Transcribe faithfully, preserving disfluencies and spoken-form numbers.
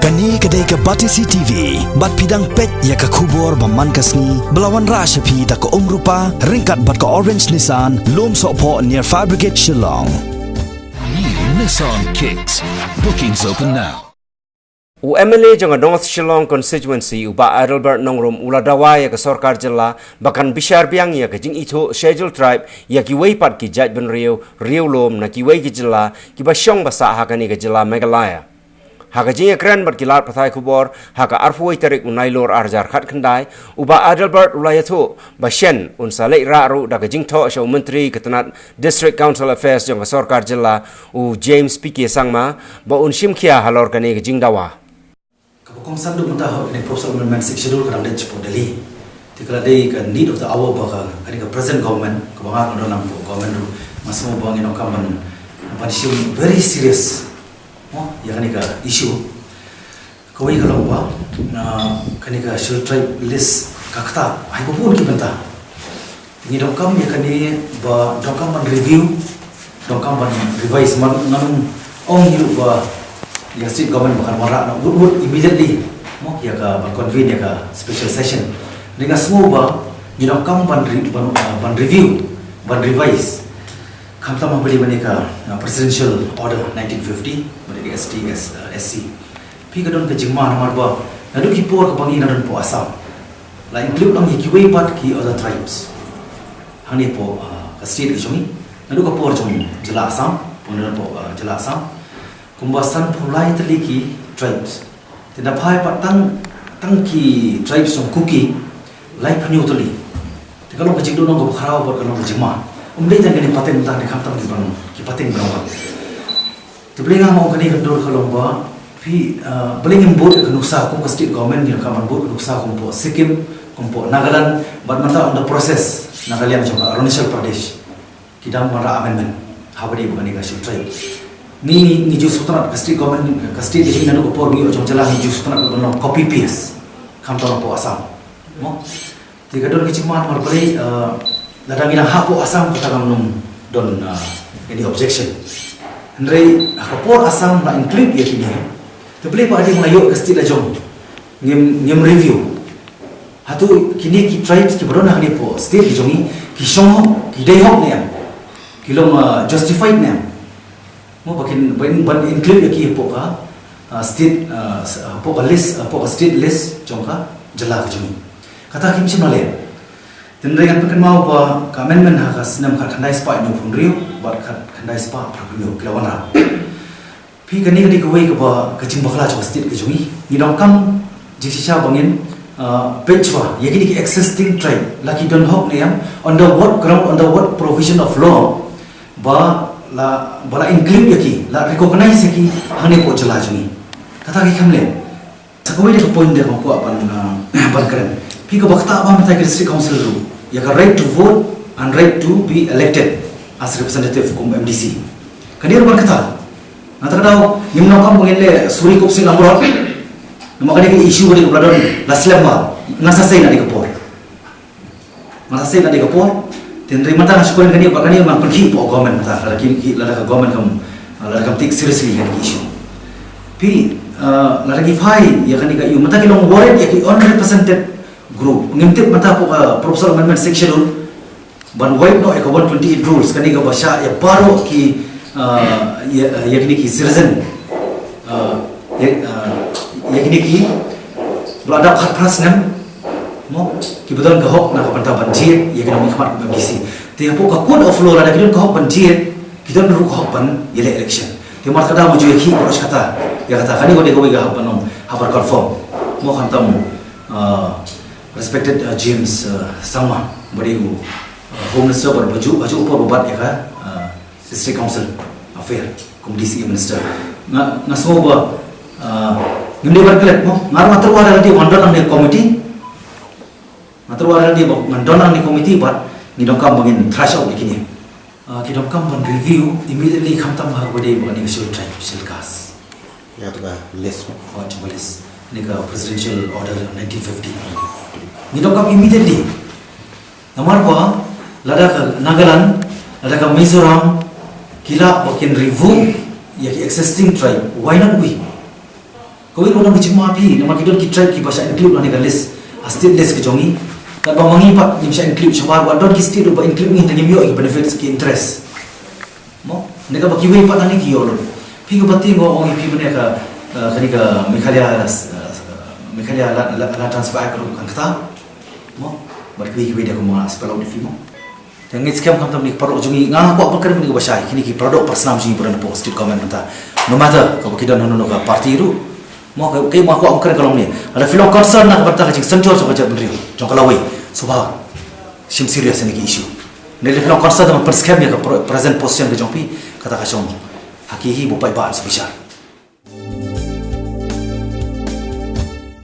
Kane ka dei ka Batesi T V, bad phi dang peit ïa ka khubor ba man ka sngi, ba la wanrah sha phi da ka Umrupa, ryngkat bad ka Orange Nissan, Lumsohphoh near Fire Brigade Shillong. New Nissan Kicks. Bookings open now. U M L A jong ka North Shillong Constituency, u Bah Adelbert Nongrum, u la dawa ïa ka sorkar jylla ba kan bishar biang ïa ka jingithuh Scheduled Tribe ïa kiwei pat ki jaitbynriew, riewlum na kiwei ki jylla kiba shong ba sah ha kane ka jylla Meghalaya. Ha ka jingïakren bad ki lad pathai khubor ha ka arphew tarik u Nailur arhajar khatkhyndai, u Bah Adelbert u la ïathuh ba shen un sa leit rah ruh da ka jingthoh sha u Myntri ka tnat District Council Affairs jong ka sorkar jylla, u James P K Sangma, ba un shim khia halor kane ka jingdawa. Kaba kongsan duh mynta ha kane Proposal Amendment Sixth Schedule ka dang dei shapoh Delhi. Te ka la dei ka need of the hour ba ka, kane ka present government, kaba nga ka don lang hapoh government ruh, nga sngew ba ngi donkam ban, ban shim very serious, mo, ïa kane ka issue. Kawei ka long ba, na kane ka Scheduled Tribe list ka ktah ha kaba bun ki bynta. Ngi donkam ïa kane ba donkam ban review, donkam ban revise, man ngan ong hi ruh ba ïa state government ba kan wanrah na wut wut immediately, mo, ïa ka ban convene ïa ka special session. Ngi nga sngew ba ngi donkam ban re-, ban, uh, ban review, ban revise. Khamtam ha ba dei ban ïa ka, uh, Presidential Order nineteen fifty, ba dei ka S T, S, uh, S C. Phi ka don ka jingma namar ba naduh ki por kaba ngi na don hapoh Assam, la include lang ïa kiwei pat ki other tribes hangne hapoh, ah, ka state ka jong ngi. Naduh ka por jong jylla Assam, pynban na don hapoh, ah, jylla Assam, kumba sanphew lai tylli ki tribes. Te da phai pat tang, tang ki tribes jong Kuki, laiphew hynñiew tylli. Te ka long ka jingduhnong kaba khraw bad ka long ka jingma. Ym dei tang kane pateng, tang kane khamtam ki ban, ki pateng ban wan. Te balei nga ong kane ka dur ka long ba phi, ah, balei ngim bud ka nuksa kum ka state government, ngi donkam ban bud ka nuksa kum hapoh Sikkim, kum hapoh Nagaland, bad mynta on the process na ka liang jong ka Arunachal Pradesh. Ki dang wanrah amendment ha ba dei ba kane ka Scheduled Tribe. Ngi, ngi, ngi ju sngewtynnat ka state government, ka state ka jong ngi naduh ka por ngi ïoh jong jylla, ngi ju sngewtynnat ban long copy paste, khamtam hapoh Assam. Mo? Te ka don ka jingma namar balei, eh, lada ngi dang hap hapoh Assam kata ngam nym don, eh, any objection. Hynrei ha ka por Assam la include ïa kine, te balei ba hadien la ïoh ka state la jong ngim, ngim review? Hato kine ki tribes kiba don hangne hapoh state ki jong ngi ki shong hok, ki dei hok ne em? Ki long, eh, justified ne em? Mo ba kin ban, ban include ïa ki hapoh ka, ah, state, ah, s-, ah, hapoh ka list, ah, hapoh ka state list jong ka jylla ka jong ngi. Kata kim shym la leh. Te hynrei ngan pynkynmaw ba ka amendment ha ka snem khatkhyndai spah hynñiewphew hynriew bad khatkhyndai spah phraphew hynñiew ki la wanrah. Phi kane ka dei kawei kaba ka jingbakla jong ka state ka jong ngi. Ngi donkam jingshisha ba ngin, ah, peit shuwa ïa kine ki existing tribe, la ki don hok ne em, under what ground, under what provision of law ba la, ba la include ïa ki, la recognize ïa ki hangne hapoh jylla jong ngi. Kata ki kham leh. Sa kawei de ka point de ba kwah ban, ah, ban kren. Phi kaba ktah ba mynta ki district council ruh, ïa ka right to vote and right to be elected as representative kum M D C. Kane ruh ban ktah. Nga ta ka daw ngim nang kam ngin leh suri kup sing amrot. Namar kane ka issue kane ka ba la don la slem ba. Nga sa sei na dei ka por. Nga sa sei na dei ka por. Te hynrei mynta nga shu kren kane ba kane nga pynkhih hapoh government mynta. Lada ki, ki, lada ka government kam, lada kam take seriously kane ka issue. Phi, eh, lada ki phai ïa kane ka issue mynta ki long worried ïa ki unrepresented group. Ngim tip mynta hapoh ka Proposal Amendment Sixth Schedule ban wipe noh ïa ka one twenty-eight rules, kane kaba shah ïa baroh ki, ah, ïa, ïa kine ki citizen, ah, ïa, ah, ïa kine kiba la dap khatphra snem, mo, kiba don ka hok na ka bynta ban jied ïa ki nongmihkhmat kiba M D C. Te hapoh ka code of law lada ki don ka hok ban jied, ki don ruh ka hok ban ïaleh election. Te mar kata mo ju ïa ki approach kata, ïa kata kane ka dei kawei ka hap ban ong, hap ban confirm. Mo khamtam, ah, Respected, uh, James, uh, Sangma, ba dei u, uh, Home Minister ba ju, ba ju u por ba bat ïa ka, uh, District Council Affair kum D C A Minister. Nga, nga sngew ba, uh, ngim dei ban klet mo, nga, nga tyrwa da lade ban don hangne committee. Nga tyrwa da lade ba ngan don hangne committee bad ngi donkam ba ngin thrash out ïa kine. Ah, ki donkam ban review immediately khamtam ha kaba dei ba kane ka Scheduled Tribe, Scheduled Caste. Ïa, to ka list. Oh, to ka list. Kane ka Presidential Order nineteen fifty. Ngi donkam immediately. Namar ba lada ka Nagaland, lada ka Mizoram, ki lah ba kin review ïa ki existing tribe. Why not we? Kawei ruh ka jingma phi, namar ki don ki tribe kiba shah include ha kane ka list, ha state list ka jong ngi. Katba ma ngi pat ngim shah include shabar, wat don ki state ruh ba include ngi, tang ngim ïoh ki benefits, ki interest. Mo, ne kaba kiwei pat hangne ki ïoh lut. Phi kaba tieng, ong ïa phi mynne ka, eh, kane ka Meghalaya, eh, Meghalaya Land, Land, Land Transfer Act ruh kan ktah. Mo, bad kiwei kiwei de kumba nga spell out ïa phi mo. Te nga ngeit skhem khamtam kine ki paralok jong ngi, nga kwah ban kren ïa kine kiba shai, kine ki paralok parsnam jong ngi ba don hapoh state government mynta. No matter kaba ki don hano hano ka party ruh. Mo, ka, ka, nga kwah ban kren ka long ne, lada phi long concern na ka bynta ka jingsynshar jong ka jaitbynriew jong ka lawei, sngewbha shim serious ïa kine ki issue. Lada phi long concern, te pynskhem ïa ka pre-, present position ka jong phi, kata ka shong ha ki hi ba paidbah sa bishar.